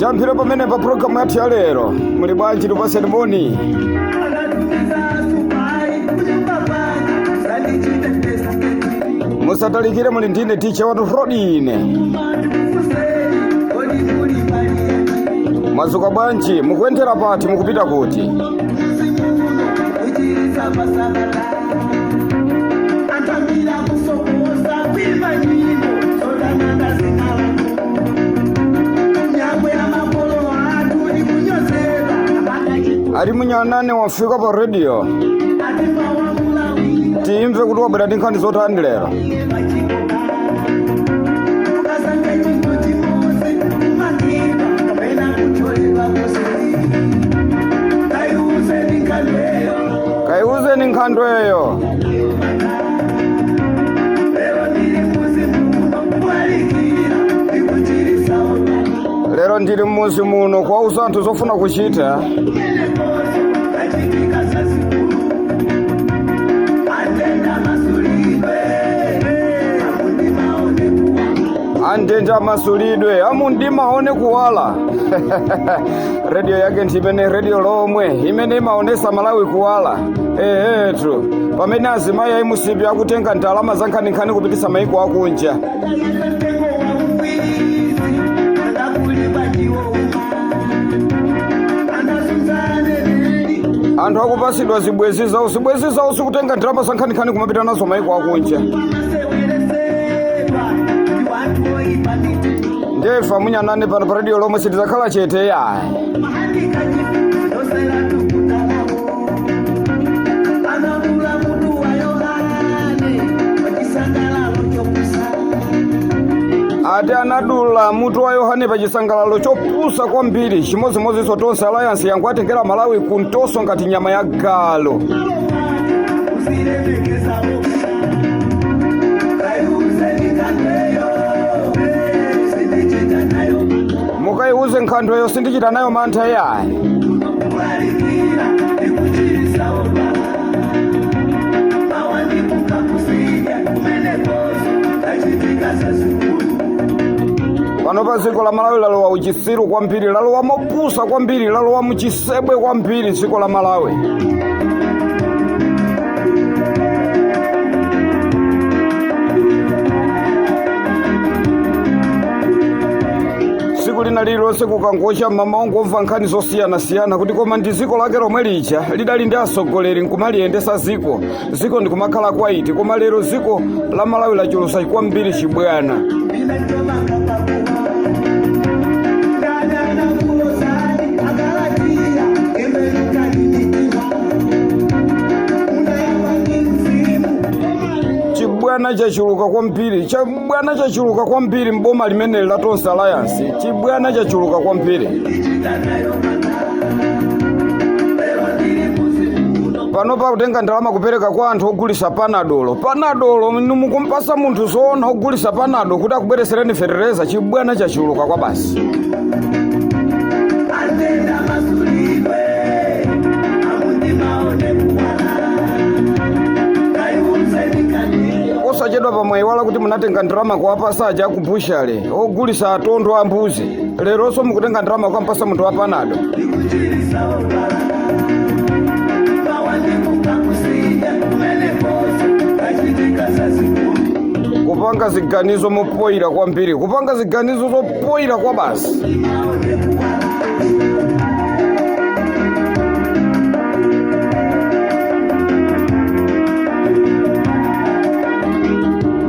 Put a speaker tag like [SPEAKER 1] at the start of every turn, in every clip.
[SPEAKER 1] Tiyambire pamene pa programu yathu ya lero. Muli bwanji? Tipaseni moni. Musatalikire, muli ndine ticha wanu Rodine. Mwazuka bwanji? Mukuyendera pati? Mukupita kuti? Ali munyanane wafika pa radio, timve kuti wabwera ndi nkhani zotani lero. Kaiuzeni nkhandweyo. Lero ndili mmuzi muno kuwauza anthu zofuna kuchita. Andende amasulidwe, amundima aone kuwala. Radio yake ndimene radio lomwe imene imaonesa Malawi kuwala. Ehetu, pamene azimayi a MCP akutenga ndalama za nkhaninkhani kupitisa maiko akunja. Anthu akupasidwa zibwezi zawo, zibwezi zawo sikutenga ndalama za nkhaninkhani kumapita nazo maiko akunja. Ndefa munyanane pano pa radio lomwe sitidzakhala chete yayi. Ati anadula mutu wa Yohane pa chisangalalo chopusa kwambiri. Chimodzimodzinso Tonse Alliance yangu atengera Malawi kuntoso ngati nyama ya galo. Mukaiuze nkhandweyo, sindichita nayo mantha yayi. Pano pa dziko la Malawi lalowa uchisiru kwambiri, lalowa mopusa kwambiri, lalowa muchisebwe kwambiri dziko la Malawi. Tsiku lina lililonse kukangocha mama ongomva nkhani zosiyanasiyana kuti koma ndi dziko lake lomwe lija lidali ndi atsogoleri nkumaliyendesa dziko, dziko ndikumakhala kwaiti. Koma lero dziko la Malawi lachulusa kwambiri chibwana. Chibwana chachuluka kwambiri, chibwana chachuluka kwambiri mboma limeneli la Tonse Alliance. Chibwana chachuluka kwambiri. Pano pakutenga ndalama kupereka kwa anthu ogulisa panadolo. Panadolo mukumpasa munthu zoona ogulisa panado kuti akubweresereni fetereza? Chibwana chachuluka kwa basi.
[SPEAKER 2] Atenda masulidwe, amundimaone kuwala, kaiuzeni.
[SPEAKER 1] Osachedwa pamwayiwala kuti munatenga ndalama kuwapasa aja akubushale ogulisa atondo a mbuzi. Leronso mukutenga ndalama kukampasa munthu wa panado.
[SPEAKER 2] Ndikuchirisa obala mawandikukakusinya kumenekoso kachitika sazikulu.
[SPEAKER 1] Kupanga ziganizo mopoyira kwambiri, kupanga ziganizo zopoyira kwa basi.
[SPEAKER 2] Maone kuwala.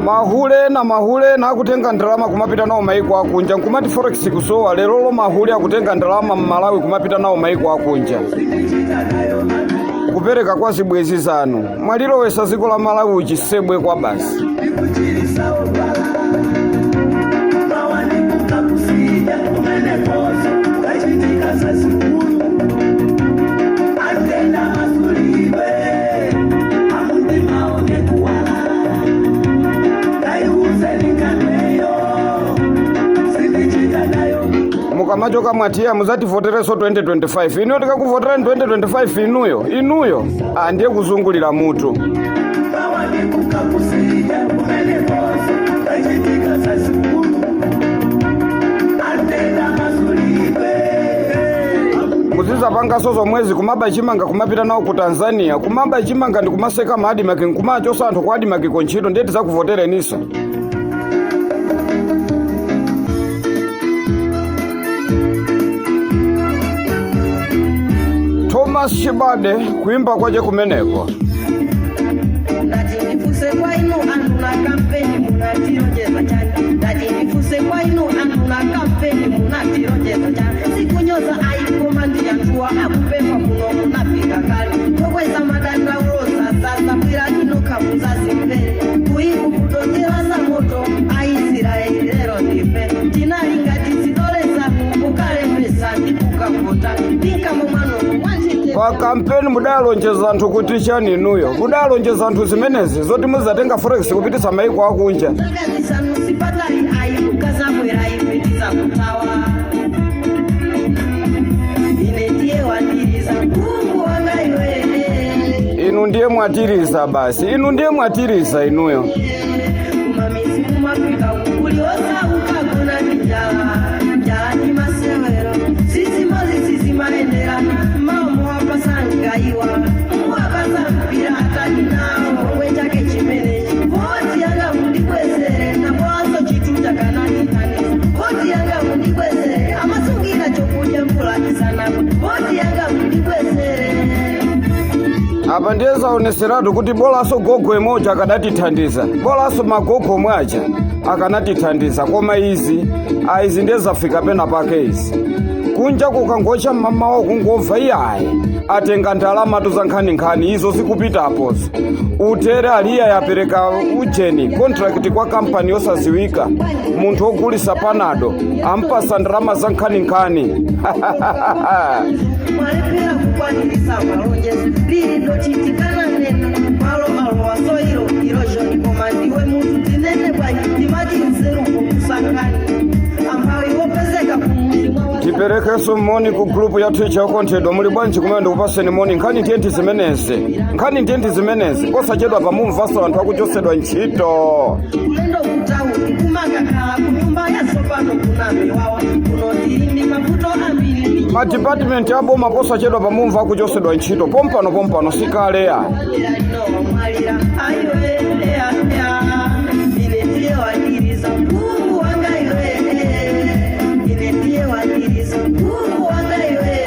[SPEAKER 1] Mahule na mahule na akutenga ndalama kumapita nawo maiko akunja, nkumati forex kusowa. Lerolo mahule akutenga ndalama mmalawi kumapita nawo maiko akunja, kupereka kwa zibwezi zanu. Mwalilowesa dziko la Malawi uchisebwe kwa basi.
[SPEAKER 2] Ndikuchirisa obala mawandikukakusinya kumenekoso kachitika sazikulu. Atenda masulidwe, amundimaone kuwala, kaiuzeni sindichita nayo.
[SPEAKER 1] Mukamachoka mwatiya muzativotereso 2025. Inuyo tikakuvoterani 2025, inuyo inuyo ndiye kuzungulira mutu.
[SPEAKER 2] Mawandikukakusinya kumenekoso kachitika sazikulu. Atenda masulidwe.
[SPEAKER 1] Muzizapanganso zomwezi, kumaba chimanga kumapita nawo ku Tanzania, kumaba chimanga ndi kumaseka ma ADMARC, nkumachosa anthu ku ADMARC kontchito, ndiye tizakuvotereniso? Thomas Chibade, kuimba kwache kumeneko.
[SPEAKER 2] Ndati ndifuse kwa inu anthu na kampeni, munatilonjeza chani? Ndati ndifuse kwa inu anthu na kampeni, munatilonjeza chani? Sikunyoza ayikoma ndi anthuwa akupempha kuno munafika kale tokweza madandaulo sasasa bwira ino muzazimvere kuikukutonjera za moto Aisraeli lero ndife tinali ngati zidole zanu mukalembesa ndi kukavota tinkamo mwanomo mwanjite.
[SPEAKER 1] Pa kampeni mudalonjeza anthu kuti chani inuyo? Mudalonjeza anthu zimenezi zoti muzatenga forex kupitisa maiko akunja?
[SPEAKER 2] Zaka 5 sipatali ayi kukazabwera ife tizakutawa. Ine ndiye wandiriza Mungu wanga iwe.
[SPEAKER 1] Inu ndiye mwatiriza basi, inu ndiye mwatiriza inuyo.
[SPEAKER 2] Kumamizi mumafika kuliosa ukagona njala njala ni masewero sisimozi sisimaendera mamo wapasangaiwa muwapasa mpira atani nawo we chake chimenechi voti yanga mundikwezere napoaso chitu chakananitaniza voti yanga mundikwezere amasungira chokudya mvula isanako voti yanga mundikwezere.
[SPEAKER 1] Apa ndiye zaoneseratu kuti bolaso gogo imodzi akadatithandiza, bolaso magogo omwe aja akanatithandiza, koma izi aizi ndiye zafika pena pake izi. Kunja kukangocha mmamawa kungobva iyayi atenga ndalama za nkhaninkhani izo zikupitapozo. Utere aliya yapereka ujeni contract kwa kampani yosaziwika, munthu wogulisa Panado ampasa ndalama za nkhaninkhani.
[SPEAKER 2] Mwalepera kukwanirisa malonjezo lili ndochitikana nena malo alowa soil erosion koma ndiwe munthu tinene bwanji timati nzeruko kusangani amphawi wopezeka kumuzi mwa.
[SPEAKER 1] Tiperekenso moni ku group ya Twitch yakonthedwa. Muli bwanji kumene? Ndikupaseni moni. Nkhani ndiye ndi zimenezi, nkhani ndiye ndi zimenezi. Posachedwa pamumvaso anthu akuchosedwa ntchito.
[SPEAKER 2] Kulendo kutauni kumakakhala kunyumba yatsopano kunamiwawa kuno tili ndi mavuto ambiri.
[SPEAKER 1] Madipatimenti aboma posachedwa pamumva akuchosedwa ntchito pompano pompano, sikaleya.
[SPEAKER 2] Mwalira ayiwe ea ea ine ndiye wadiriza Mungu wanga iwe ine ndiye wadiriza Mungu wanga iwe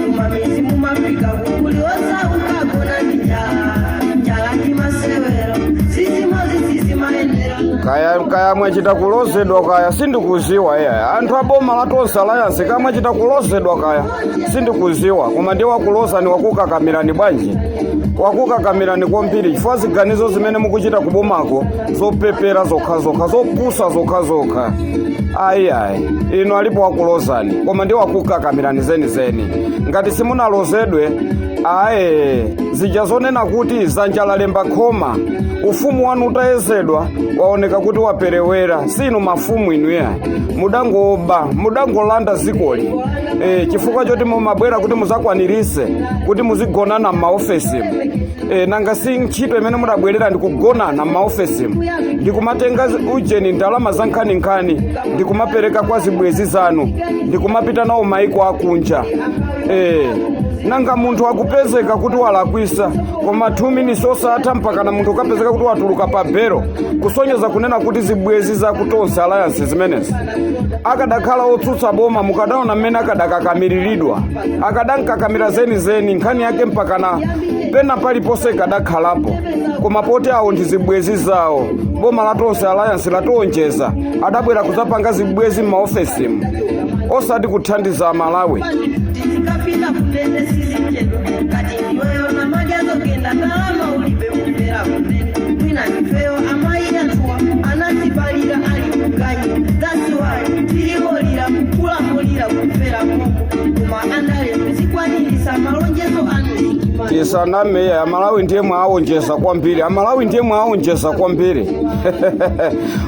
[SPEAKER 2] mumamizi mumafika kukuliosa ukagona njala njala ndi masewero sizimozi sizimaendera.
[SPEAKER 1] Kaya kaya mwachita kulozedwa kaya sindikuziwa iya. Anthu aboma la Tonse Alliance, kaya mwachita kulozedwa kaya sindikuziwa, koma ndiye wakulozani wakukakamirani bwanji, wakukakamirani kwambiri, chifukwa ziganizo zimene mukuchita kubomako zopepera zokhazokha, zopusa zokhazokha. Ayi ayi, inu alipo wakulozani, koma ndiye wakukakamirani zenizeni. Ngati simunalozedwe aye, zija zonena kuti zanja lalemba khoma, ufumu wanu utayezedwa waoneka kuti waperewera. Sinu mafumu inu ya, mudangoba, mudangolanda zikoli chifukwa choti mumabwera kuti muzakwanirise kuti muzigonana m'maofesimu. Nanga si ntchito imene mudabwerera ndikugonana m'maofesimu, ndikumatenga ujeni ndalama za nkhaninkhani ndikumapereka kwa zibwezi zanu ndikumapita nawo maiko akunja. Nanga munthu akupezeka kuti walakwisa koma 2 minutes osatha mpakana munthu ukapezeka kuti watuluka pa belo, kusonyeza kunena kuti zibwezi za ku Tonse Alliance zimenezi. Akadakhala otsutsa boma mukadaona mmene akadakakamiriridwa, akadankakamira zenizeni nkhani yake mpakana pena paliponse ikadakhalapo, koma poti awo ndi zibwezi zawo, boma la Tonse Alliance lationjeza, adabwera kudzapanga zibwezi m'maofesimu osati kuthandiza Amalawi.
[SPEAKER 2] Tizikapita kutende sizichedwa kati ndiweyo namadya zogenda ndalama ulibe kumvera kutende mwina ndifeyo amayi athuwa anatipalira ali kuganyu. That's why tiliholira kulamulira kufera momo koma andale muzikwanirisa malonjezo anu.
[SPEAKER 1] Tisaname, Amalawi ndiye mwaawonjeza kwambiri, Amalawi ndiye mwaawonjeza kwambiri,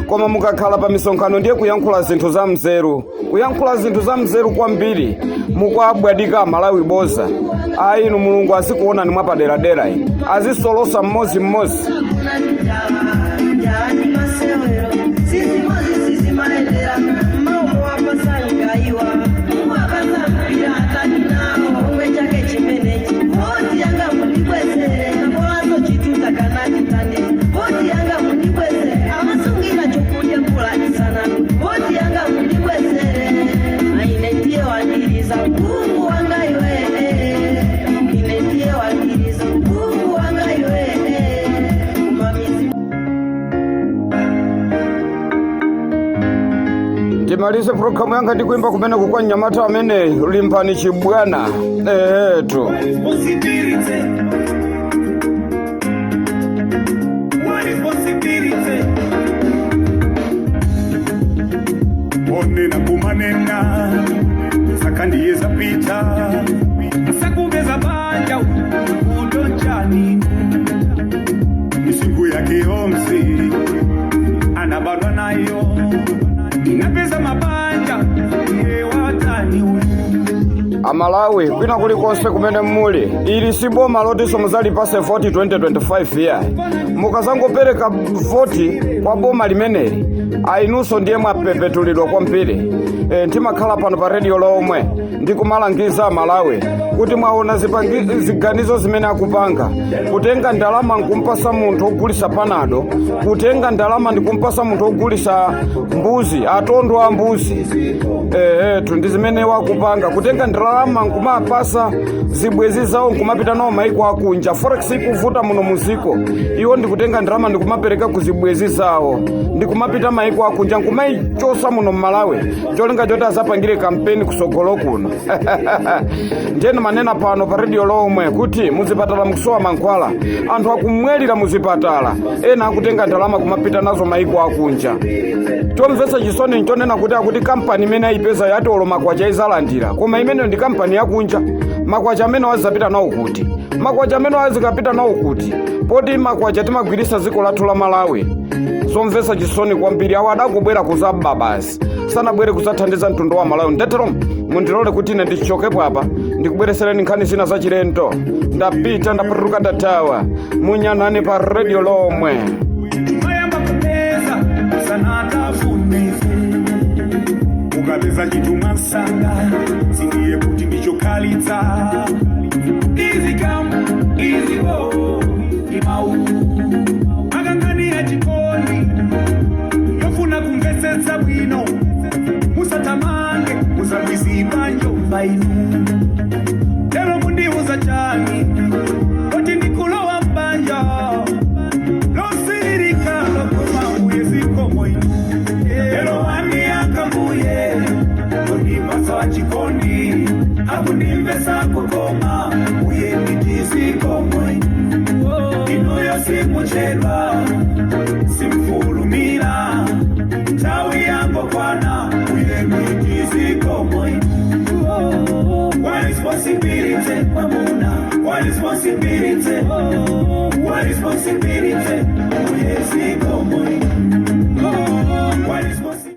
[SPEAKER 1] koma mukakhala pa misonkhano ndiye kuyankhula zinthu za mzeru, kuyankhula zinthu za mzeru kwambiri, mukuabwadika Amalawi boza. Ayi inu, Mulungu azikuonani mwapaderadera, inu azisolosa mmodzimmodzi.
[SPEAKER 2] Kuna njala njala ndi masewero sizimozi sizimaendera mmaomo wapasangaiwa muwapasa mpira atani nawo.
[SPEAKER 1] Ndimalize programu yanga ndikuimba kumeneko kwa mnyamata amene Limbani Chibwana. Ehetu.
[SPEAKER 3] Responsibility. What responsibility? Onena kumanena saka ndiye zapita sakubeza banja udonjani misingu yake yonse anabadwa nayo inapeza mabanja iye watani uyu.
[SPEAKER 1] Amalawi kwina kulikonse kumene muli, ili si boma lotinso muzalipase voti 2025 ya. Mukazangopereka voti kwa boma limeneli, ayinunso ndiye mwapepetulidwa kwambiri. Ndimakhala pano pa radio lomwe ndikumalangiza Amalawi kuti mwaona ziganizo zimene akupanga: kutenga ndalama nkumpasa munthu ogulisa Panado, kutenga ndalama ndikumpasa munthu ogulisa mbuzi, atondo a mbuzi. Ehetu, ndi zimene wakupanga, kutenga ndalama nkumapasa zibwezi zawo nkumapita nawo maiko akunja. Forex ikuvuta muno muziko, iwo ndikutenga ndalama ndikumapereka ku zibwezi zawo ndikumapita maiko akunja, nkumayichosa muno mmalawi, cholinga choti azapangire kampeni kusogolo kuno. Ndiyeni manena pano pa radio lomwe kuti muzipatala mukusowa mankhwala, anthu akumwelira muzipatala, ena akutenga ndalama kumapita nazo maiko akunja. Chomvetsa chisoni nchonena kuti akuti kampani imene ayipeza yati olo makwacha izalandira, koma imeneyo ndi kampani yakunja. Makwacha amene wazapita nawo kuti? Makwacha amene wazikapita nawo kuti, poti makwacha timagwirisa dziko lathu la Malawi? Zomvetsa chisoni kwambiri. Awo adangobwera kuzaba basi, sanabwere kuzathandiza mtundu wa Malawi. Ndetero mundilole kuti ine ndichokepo apa, ndikubweresereni nkhani zina zachilendo. Ndapita, ndapatuka, ndathawa. Munyanani pa radio lomwe.
[SPEAKER 3] Mayamba kupeza sanatafunise ukapeza chinthu mwansanga sindiye kuti ndichokhalitsa. Easy come, easy go, imau akangani ya chikondi yofuna kumvetsetsa bwino. Musatamange musabwisipa njomba inu. Lero mundiuza chani kuti ndikulowa mbanja losirika lokoma mbuye zikomo inu. Lero wandiyaka mbuye kundipasa wachikondi akundimvesa kukoma uye nditizikomo inuyo. Simuchedwa, simfulumira, nthawi yangokwana uye nditizikomo. What responsibility, mamuna? What responsibility? What responsibility? Uye zikomo. What responsibility?